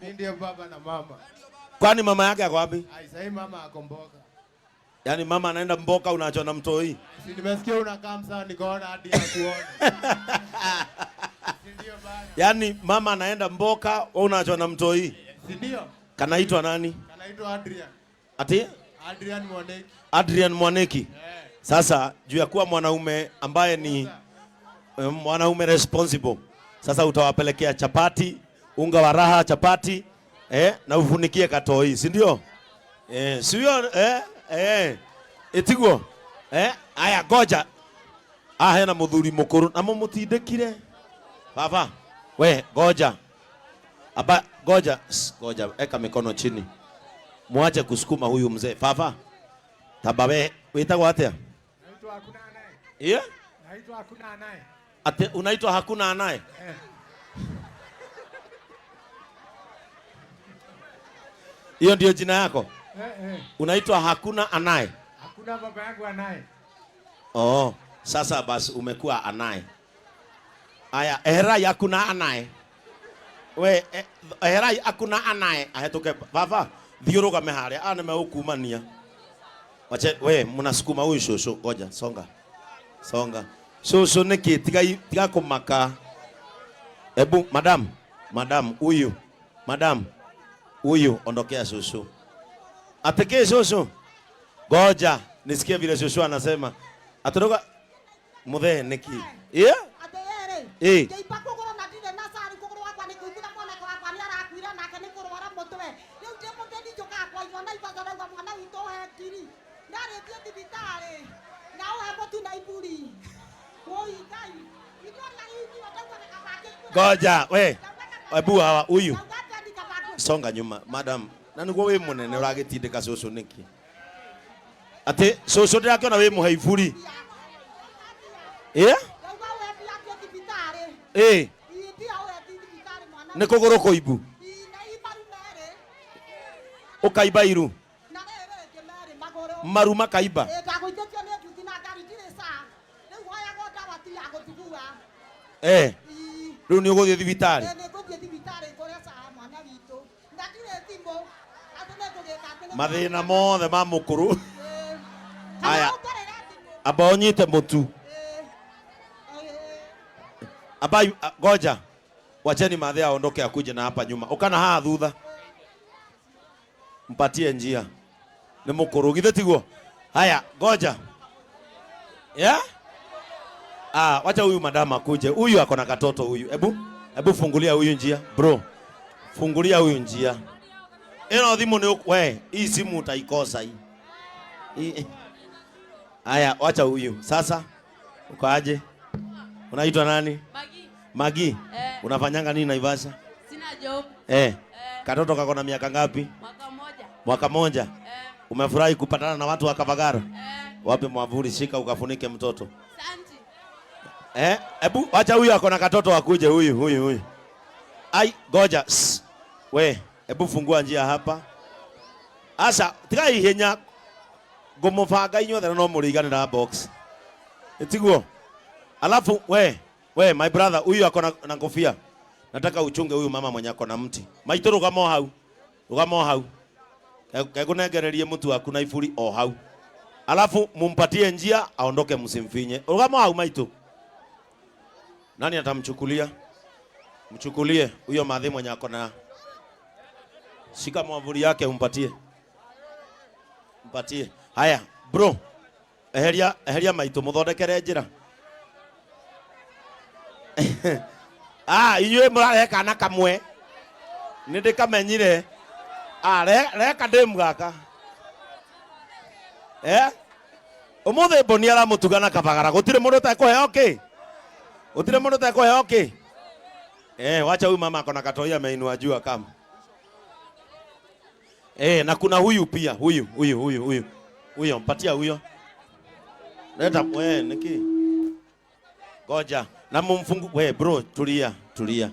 Mimi ndio baba na mama. Kwani mama yake ako wapi? Ai, sasa mama ako mboka. Yaani mama anaenda mboka unaachwa na mtoi. Si nimesikia unakaa sana nikaona hadi ya kuona. Si ndio bana? Yaani mama anaenda mboka, wewe unaachwa na mtoi. Si ndio? Kanaitwa nani? Kanaitwa Adrian. Ati Adrian Mwaneki. Adrian Mwaneki. Eh. Sasa juu ya kuwa mwanaume ambaye ni mwanaume responsible, sasa utawapelekea chapati, unga wa raha chapati, na ufunikie katoi, si ndio? Sio itiguo aya goja ah hena muthuri mukuru na mumutindikire baba we goja aba goja goja eka mikono chini muache kusukuma huyu mzee baba tabawe witagwo atia? Naitwa hakuna anaye. Yeah? Naitwa hakuna anaye. Ate unaitwa hakuna anaye? Eh. Hiyo ndio jina yako? Eh, eh. Unaitwa hakuna anaye? Hakuna baba yangu anaye. Oh, sasa basi umekuwa anaye. Aya, eherai hakuna anaye. We, eherai hakuna anaye. Ahetuke baba, thiũrũgame harĩa. Ah, nĩmegũkumania. Wache, we, mnasukuma huyu shosho. Ngoja, songa. Songa. Shosho nĩkĩ? Tiga, tiga kũmaka. Ebu, madam, madam, huyu. Madam, huyu, ondokea shosho. Atekee shosho. Ngoja, nisikie vile shosho anasema. Atoroka muthe niki. Yeah? Atĩrĩrĩ, Eh. ngĩimba kũgũrũ na ndirĩ na cari, kũgũrũ gwakwa nĩ kũimbire, mwanake wakwa nĩ arakuire nake nĩ kũrwara mũtwe. Rĩu ndĩ mũthĩni njũkaga kwaigua na ibaca ndauga mwana witũ ũhe ngiri. Ndarĩtie thibitarĩ, na ũhe mũtu na iburi. Wũi Ngai, ithuĩ arĩa ithuĩ ndauga kaba ngĩkuĩra. Ngoja, we. Ndauga kaba Ebu hawa huyu. Ndauga atĩ kaba ngĩkuĩra. Songa nyuma, madam. Na niguo wĩ mũnene ũragĩtindĩka cũcũ nĩkĩ? Atĩ cũcũ ndĩrakĩona wĩ mũhe iburi. Yeah? Ndauga ũhe mbia athiĩ thibitarĩ. Eh. Ii mbia ũhe athiĩ thibitarĩ mwana. Nĩ kũgũrũ kũimbu. Ii, na ii maru merĩ. Ũkaimba iru. Na rĩrĩ rĩngĩ merĩ magũrũ. Maru makaimba. Ĩ, ndagũithĩtio nĩ nduthi na ngari ndirĩ ca. Rĩu hoyagwo ndawa ti ya gũthugua. Ii. Rĩu nĩ ũgũthiĩ thibitarĩ? Ĩ, nĩ ngũthiĩ thibitarĩ ngũre ca mwana witũ. Na ndirĩ thimũ. Atĩ nĩ ngũgĩka atĩ nĩ Mathĩna mothe ma mũkũrũ. Ĩ. Kana Aya. ũngorere thimũ. Amba ũnyite mũtu. Ĩ. Ĩ. Amba, goja. Wacheni madhe aondoke akuje na hapa nyuma. Ukana haha thutha. Mpatie njia. Nĩ mũkũrũ githĩ tiguo? Haya, goja. Yeah? Ah, wacha huyu madam akuje. Huyu ako na katoto huyu. Ebu, ebu fungulia huyu njia, bro. Fungulia huyu njia. Ĩno thimũ nĩ we, hii simu utaikosa hii. Hii. Haya, wacha huyu. Sasa uko aje? Unaitwa nani? Magi. Magi. Unafanyanga nini Naivasha? Sina job. Katoto kako na miaka ngapi? Mwaka moja. Mwaka moja. Umefurahi kupatana na watu wa Kavagara? Wape mwavuli, shika ukafunike mtoto. Asante. Ebu wacha huyu ako na katoto akuje, huyu, huyu, huyu. Ai, goja. Sss. We, ebu fungua njia hapa. Asa, tiga ihenya ngũmũbanga inyuothe na no mũrĩiganĩra box. Ĩtiguo? Alafu we my brother, huyu ako na kofia. Nataka uchunge huyu mama mwenye ako na mti. Maitũ rũgama o hau. Rũgama o hau. Kegũnengererie mũtu waku na iburi o hau. Alafu mumpatie njia aondoke, msimfinye. Rũgama hau maitũ. Nani atamchukulia? Mchukulie huyo madhi mwenye ako na. Shika mwavuli yake umpatie. Mpatie. Haya, bro. Eheria, eheria maitũ muthondekere njĩra. Ah, inyuĩ mũrarehe kana kamwe. Nĩ ndĩkamenyire. Ah, reka ndĩ gaka. Ũmũthĩ Mboni aramũtuga na Kabagara. Gũtirĩ mũndũ ũtekũheo kĩ? Gũtirĩ mũndũ ũtekũheo kĩ? Wacha huyu mama akona katoi ameinua juu kama. Na kuna huyu pia, huyu, huyu, huyu, huyu. Huyo, mpatia huyo. Leta, we, niki. Ngoja. Na mumfungu, we bro, tulia, tulia.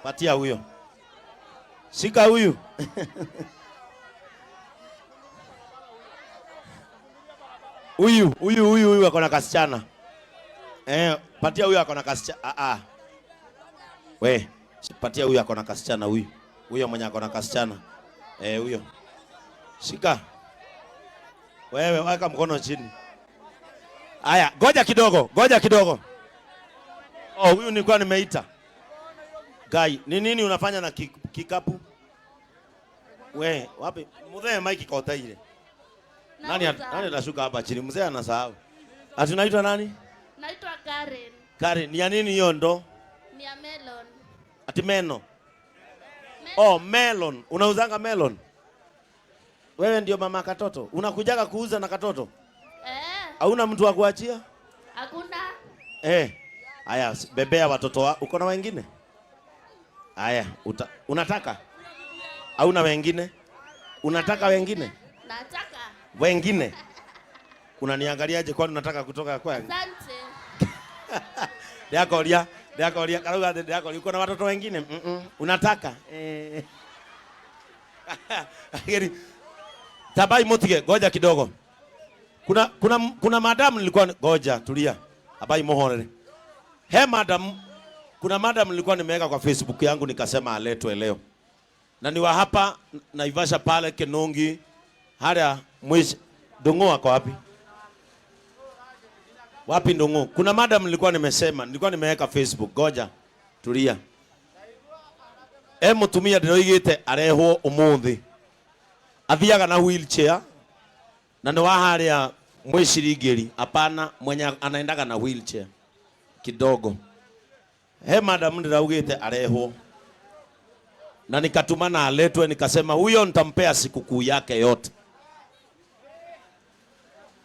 Patia huyo. Shika huyu. Huyu, huyu, huyu, huyu akona kasichana. Patia huyu akona kasichana. Ah, ah. We, patia huyu akona kasichana huyu. Huyo mwenye ako na kasichana. Eh, huyo. Shika. Wewe weka mkono chini. Aya, goja kidogo, goja kidogo. Oh, huyu nilikuwa nimeita. Guy, ni nini unafanya na kikapu? We, wapi? Mzee Mike kotaire. Nani Nauza. nani atashuka hapa chini? Mzee anasahau. Ati unaitwa nani? Naitwa Karen. Karen, ni ya nini hiyo ndo? Ni ya melon. Ati meno. Oh, melon. Unauzanga melon? Wewe ndio mama katoto? Unakujaga kuuza na katoto? Eh, Hauna mtu wa kuachia? hakuna. Eh. Aya, bebea watoto wa, uko na wengine? Aya, unataka? Hauna wengine? Unataka wengine? Nataka. Wengine? Unaniangaliaje kwani unataka kutoka kwangu? Asante. Ndiakoria, ndiakoria, karauga ati ndiakoria. Uko na watoto wengine? Unataka? Eh. Ageri. Tabai mutige, goja kidogo. Kuna madam nilikuwa goja, tulia. Abai muhorere. He madam, kuna madam nilikuwa nimeweka kwa Facebook yangu nikasema aletwe leo. Na ni wa hapa Naivasha pale Kenongi. Haya mwisho Ndung'u ako wapi? Wapi Ndung'u? Kuna madam nilikuwa nimesema, nilikuwa nimeweka Facebook. Goja, tulia. E mutumia ndiroigite arehwo umuthi. Athiaga na wheelchair na ni wa haria mwicirigiri. Hapana, mwenye anaendaga na wheelchair kidogo. He madam ndiraugite arehwo. Na nikatuma na aletwe, nikasema huyo nitampea sikukuu yake yote.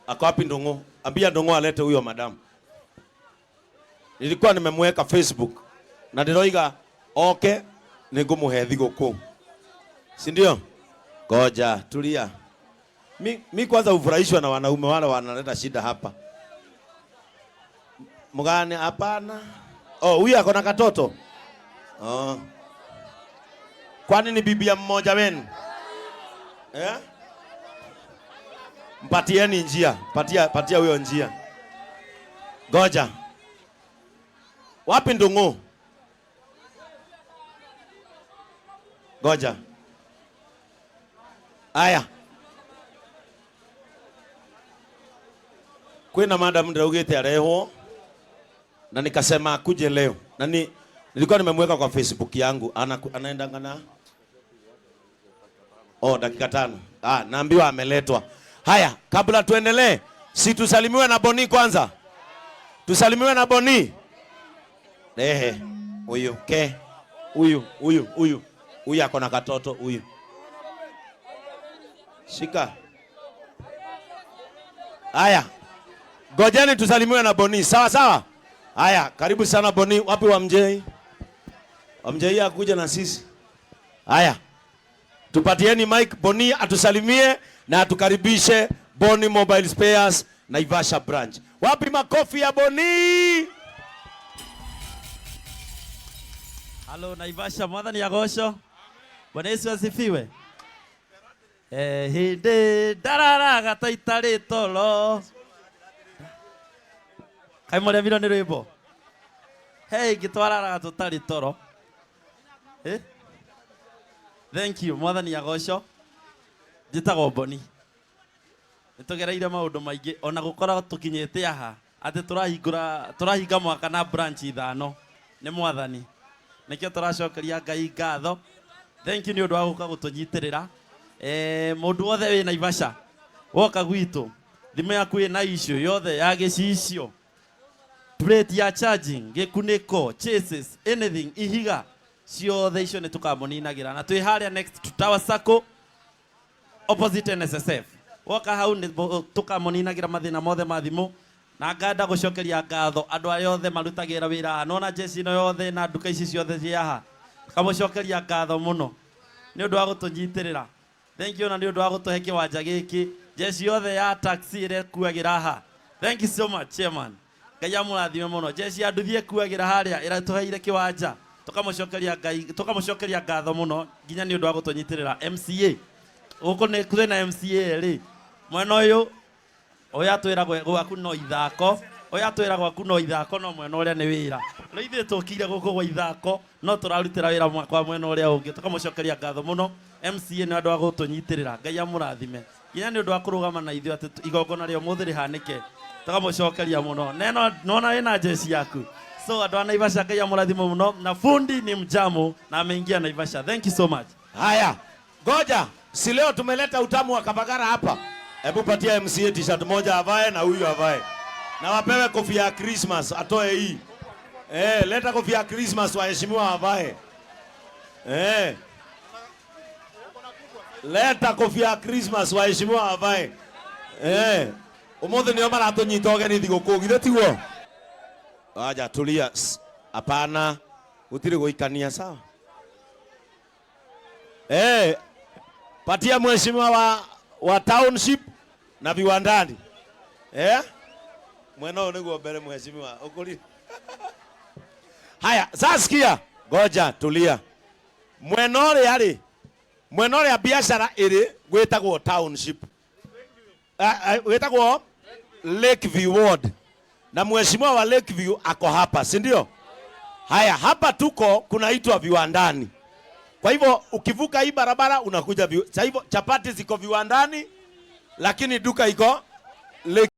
Ako wapi Ndung'u? Ambia Ndung'u alete huyo madam. Nilikuwa nimemweka Facebook na ndiroiga oke ningumuhe thigũkũ. Si ndio? Goja, tulia. Mi kwanza hufurahishwa na wanaume wale wanaleta shida hapa. Mgani? Hapana. Oh, huyu ako na katoto. Oh. Kwani ni bibi ya mmoja wenu? Eh? Mpatieni njia. Patia huyo njia. Goja. Wapi Ndung'u? Goja. Aya. Kwina madam ndiraugite arehwo na nikasema akuje leo. Na nilikuwa nimemweka kwa Facebook yangu. Anaendanga na Oh, dakika 5. Naambiwa ameletwa. Haya, kabla tuendelee, si tusalimiwe na Boni kwanza? Tusalimiwe na Boni. Ehe, huyu ke. Huyu, huyu, huyu. Huyu ako na katoto huyu. Shika. Haya. Ngojeni tusalimiwe na Boni. Sawa sawa? Haya, karibu sana Boni. Wapi wa Mjei? Wa Mjei akuja na sisi. Haya. Tupatieni mic Boni atusalimie na atukaribishe Boni Mobile Spares Naivasha branch. Wapi makofi ya Boni? Halo Naivasha, mwathani agocwo. Bwana Yesu asifiwe. Hĩndĩ ndararaga ta itarĩ toro. Kaĩ mũremirwo nĩ rwĩmbo? Hey, ngĩtwararaga tũtarĩ toro. Thank you, mwathani agocwo. Njĩtagwo Boni. Nĩtũgereire maũndũ maingĩ ona gũkorwo tũkinyĩte aha atĩ tũrahinga mwaka na branch 5 nĩ mwathani. Nĩkĩo tũracokeria Ngai ngatho. Thank you nĩ ũndũ wa gũka gũtũnyitĩrĩra. Mũndũ wothe wĩ Naivasha woka gwitũ, thimũ yaku ĩna issue yothe ya gĩcicio, plate ya charging, gĩkunĩko, chases, anything, ihiga ciothe icio nĩ tũkamũninagĩra. Na twĩ harĩa next to Tower Sacco opposite NSSF. Woka hau nĩ tũkamũninagĩra mathĩna mothe ma thimũ. Na ngenda gũcokeria ngatho andũ arĩa othe marutagĩra wĩra haha. Nona jeshi ĩno yothe na nduka ici ciothe ciĩ haha. Kamũcokeria ngatho mũno nĩ ũndũ wa gũtũnyitĩrĩra. Thank you na nĩ ũndũ wa gũtũhe kĩwanja gĩkĩ. Jeshi yothe ya taxi ĩrĩa ĩkuagĩra haha. Thank you so much chairman. Ngai amũrathime mũno. Jeshi ya nduthi ĩkuagĩra harĩa ĩratũheire kĩwanja. Tũkamũcokeria Ngai, tũkamũcokeria ngatho mũno nginya nĩ ũndũ wa gũtũnyitĩrĩra. MCA. Gũkũ nĩ kwĩna MCA rĩ. Mwena ũyũ ũyũ atwĩra gwaku no ithako. Ũyũ atwĩra gwaku no ithako no mwena ũrĩa nĩ wĩra. Rĩu ithuĩ tũkire gũkũ gwa ithako no tũrarutĩra wĩra kwa mwena ũrĩa ũngĩ. Tũkamũcokeria ngatho mũno MCA nĩ ũndũ wa gũtũnyitĩrĩra. Ngai amũrathime. Nginya nĩ ũndũ wa kũrũgama na ithuĩ atĩ igongona rĩa ũmũthĩ rĩhanĩke. Tũkamũcokeria mũno. Neno nona wĩna jeshi yaku. So andũ a Naivasha, Ngai amũrathime mũno, na fundi ni mjamu na ameingia Naivasha. Thank you so much. Haya, ngoja, si leo tumeleta utamu wa Kabagara hapa. Hebu patia MCA T-shirt moja avae na huyu avae. Na wapewe kofia ya Christmas, atoe hii. Leta kofia ya Christmas waheshimiwa avae. Leta kofia ya Christmas waheshimiwa avae. Umuthi nio maratunyita ũgeni thigũkũ, githĩ tiguo? Aja tulia. Hapana. Gũtirĩ gũikania, sawa? Patia mheshimiwa wa township na viwandani. Mwena ũyũ nĩguo mbere mheshimiwa. Ũkũri. Haya, sasa sikia. Ngoja tulia. Mwena ũrĩa rĩ, mwena ũrĩa biashara ĩrĩ gwĩtagwo township. Gwĩtagwo Lakeview Ward. Na mheshimiwa wa Lakeview ako hapa, si ndio? Haya, hapa tuko kunaitwa viwandani. Kwa hivyo ukivuka hii barabara unakuja sasa hivyo chapati ziko viwandani, lakini duka iko Lake.